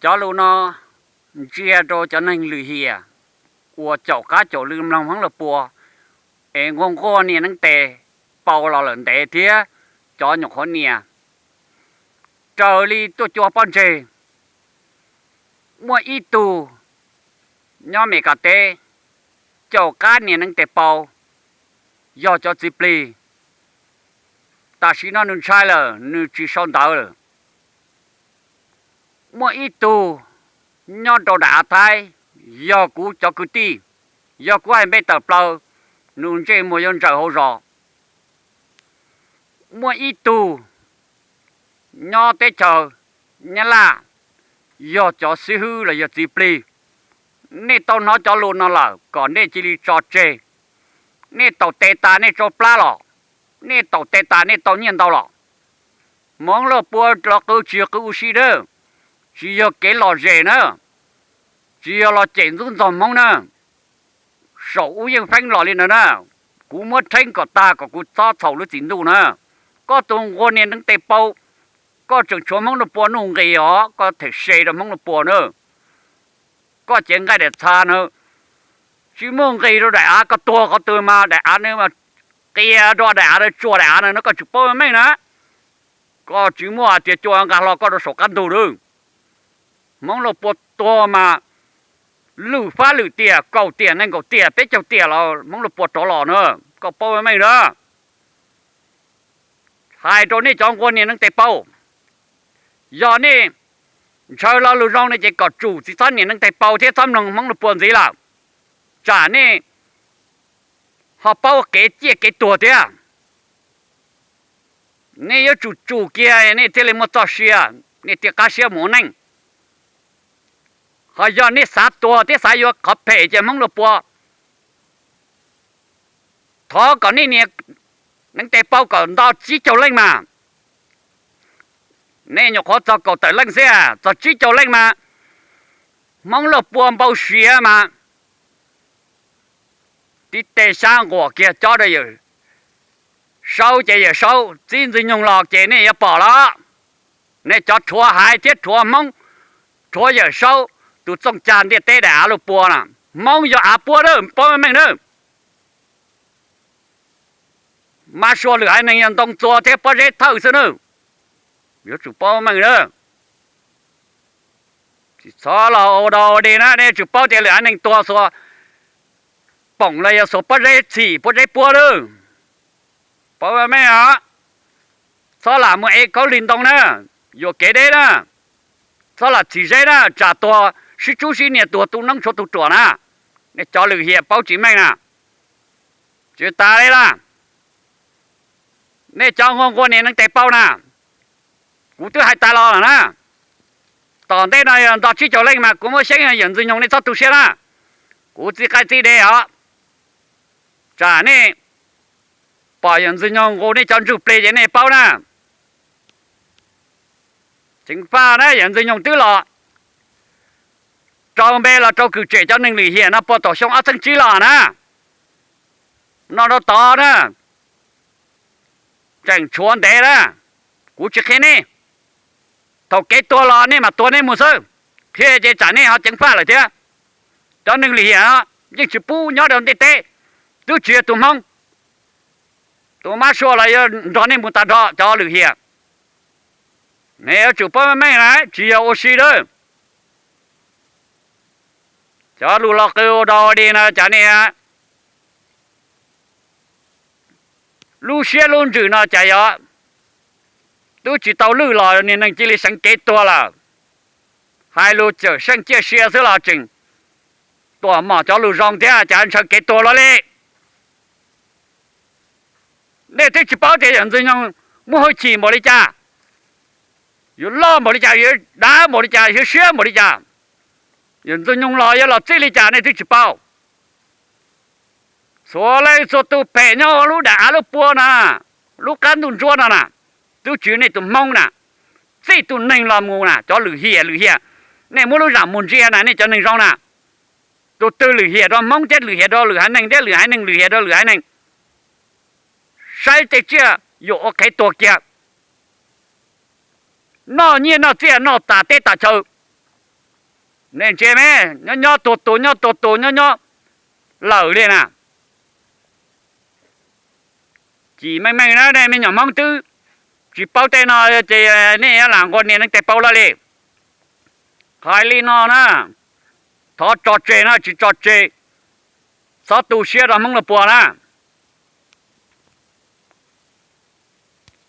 Cov lus no ntsia rau cov neeg lwm hiam uas caum qab caum lw mloog Hmoob Lauj Pua, es nquag nquag niag neev tes pau los lawm ntev thiab cov nyuam qhuav nias, raws li tuaj cua pob ntseg. Muaj ib tug nyob Mes Kas teb caum qab niag neev tes pau, yog cov txiv plig. Tam sim no nws ntshai lawm, nws tsis sau ntawv lawm. Muaj ib tug nyob rau daim av Thaib, yog kuv cov kwv tij, yog kuv hais npe tawm plaws, nws ntsej muag yuav ntsaws hauv zos. Muaj ib tug nyob teb chaws Nyab Laj, yog cov xib hwb los yog txiv plig. Nej tau hnov cov lus no lawm kom nej cia li tso tseg. Nej taum tes tas nej tsau plab los, nej taum tes tas nej tau nyiaj ntau los. Hmoob Lauj Pua los qw tsis yog qw ua si nawb, tsis yog kev lom zem na, tsis yog los cem ntxub ntxaug Hmoob na. Saum ub yeej feeb los li ntawd na, kuv muab rheeb kom tag kom kuv txhob txhaum lub txim ntuj na. Koj tus nquag niag neev tes pau, koj tseem tshuav Hmoob Lauj Pua nuj nqis os, koj them se rau Hmoob Lauj Pua na. Koj cev nqaij daim txha na, tsis muaj nqis rau daim av, koj tuag qhov twg mas daim av na mas qias rau daim av na, tsuas daim av na, koj tsis paub meej na. Koj tsis muaj hais tias cua nqa hlo koj rau saum qab ntug lawm. Hmoob Lauj Pua tuag mas lwm fab lwm tiam, kaum tiam, nees nkaum tiam, peb caug tiam los Hmoob Lauj Pua rov los na, koj paub meej na. Hais rau nej cov nquag niag neev tes pau, yog nej ntshaw lo lus zoo no ces kom tsum tsis txhob nias neev tes pau thiab txhob mloog Hmoob Lauj Pua ntxiv lawm, tsam nej ho paub kev ciaj kev tuag thiab. Nej yuav tsum tsum kiag nej thiaj li muaj txoj sia, nej thiaj qab siab mus ua neej. Ho yog nej xav tuag thiab xav yuav qhov phem ces Hmoob Lauj Pua thov kom nej nias neev tes pau kom nto tsib caug leej mas. Nej nyuam qhuav txog kaum tawm leej xwb, txog tsib caug leej mas Hmoob Lauj Pua npau siav mas tib teg xyab nquam kiag cob rau Yawm Saub ces Yawm Saub txib Ntxwg Nyoog los ces nej yuav pom los. Nej cov rhuav haiv thiab rhuav Hmoob, rhuav Yawm Saub tus txooj cag ntiaj teb daim av Lauj Pua na, Hmoob yog av puab na, paub meej na. Mab Suav lwm haiv neeg yog ntoo txua thiab pob zeb thawj xwb na. Yuav tsum paub meej na. Tsis txhob los ua dog ua dig na, nej yuav tsum paub tias lwm haiv neeg tuag xuas poom los yog xuas pob zeb txhim pob zeb puab lawm. Paub meej os. Txhob lam mus ev khaub lig ntoo na, yuam kev deb na. Txhob lam txhim zeb na, tsam tuag sib tsub sib nias, tuag tu noob tshuav tu ruam na. Nej cov lwm hiam paub tsis meej na. Tsis tas li las, nej cov nquag nquag niag neev tes pau na, kuv twb hais tas los lawm na. Tom ntej no yog nto tsib caug leej mas kuv muab xyeeb, Yawm Ntxwg Nyoog nej txhob tu siab na. Kuv txij qaij txij deb os, tsam nej pom Yawm Ntxwg Nyoog nqus nej cov ntsuj plig ces nej paub na. Ceev faj na, Yawm Ntxwg Nyoog twb los rau npe los rau kwm tsem cov neeg lwm hiam no puag tom xyoo ob txhiab tsib los na. No rau tod na, tseem tshuav ntev na. Kuv tsis qhia nej, thaum kev tuag los nej mam tuag nej mus xwb. Qhia ces tsam nej ho ceev faj lawm thiab. Cov neeg lwm hiam yeej tsis pub nyob rau ntiaj teb, twb tsis yog tus Hmoob. Tus Mab Suav los yuav nrog nej mus tas nrho cov lwm hiam. Nej yuav tsum paub meej na, tsis yog ua si lawm. Cov lus los qw ua dog ua dig no cas nej lub siab lub ntsws no cas yog twb tsis tau lwj los niag neeg cia li seev kev tuag lawm. Hais lus cawm seej ciaj sia xwb los tseem tuam mom cov lus zoo thiab, cas ntshaw kev tuag los li. Nej twb tsis paub tias Yawm Ntxwg Nyoog muaj hwj chim npaum li cas, yuav loj npaum li cas, yuav dav npaum li cas, yuav siab npaum li cas, Yawm Ntxwg Nyoog los yuav los txij li cas nej twb tsis paub. Txhua leej txhua tus phem nyob lub daim av lub pua no, lub qab ntuj ntsuab no na, twb tsis yog nej tus Hmoob na, txij tus neeg los mus na, cov lwm hiam lwm hiam, nej muab lub zam mus ntsia na nej cov neeg zoo na. Tus twg lwm hiam rau Hmoob thiab lwm hiam rau lwm haiv neeg thiab lwm haiv neeg lwm hiam rau lwm haiv neeg, saib tej tsiaj yuam ua qhev tuag kiag, noj nyiaj noj txiaj noj tas teb tas chaw, Nej ntsia me, nyob nyob tuag tus, nyob tuag tus, nyob nyob lawm li na. Cim meej meej na, nej me nyuam Hmoob twb tsis paub tej no ces nej lam nquag nias neeg tes paub lawm li. Hais li no na, thov tso tseg no, tsis tso tseg, txhob tu siab rau Hmoob los puas na.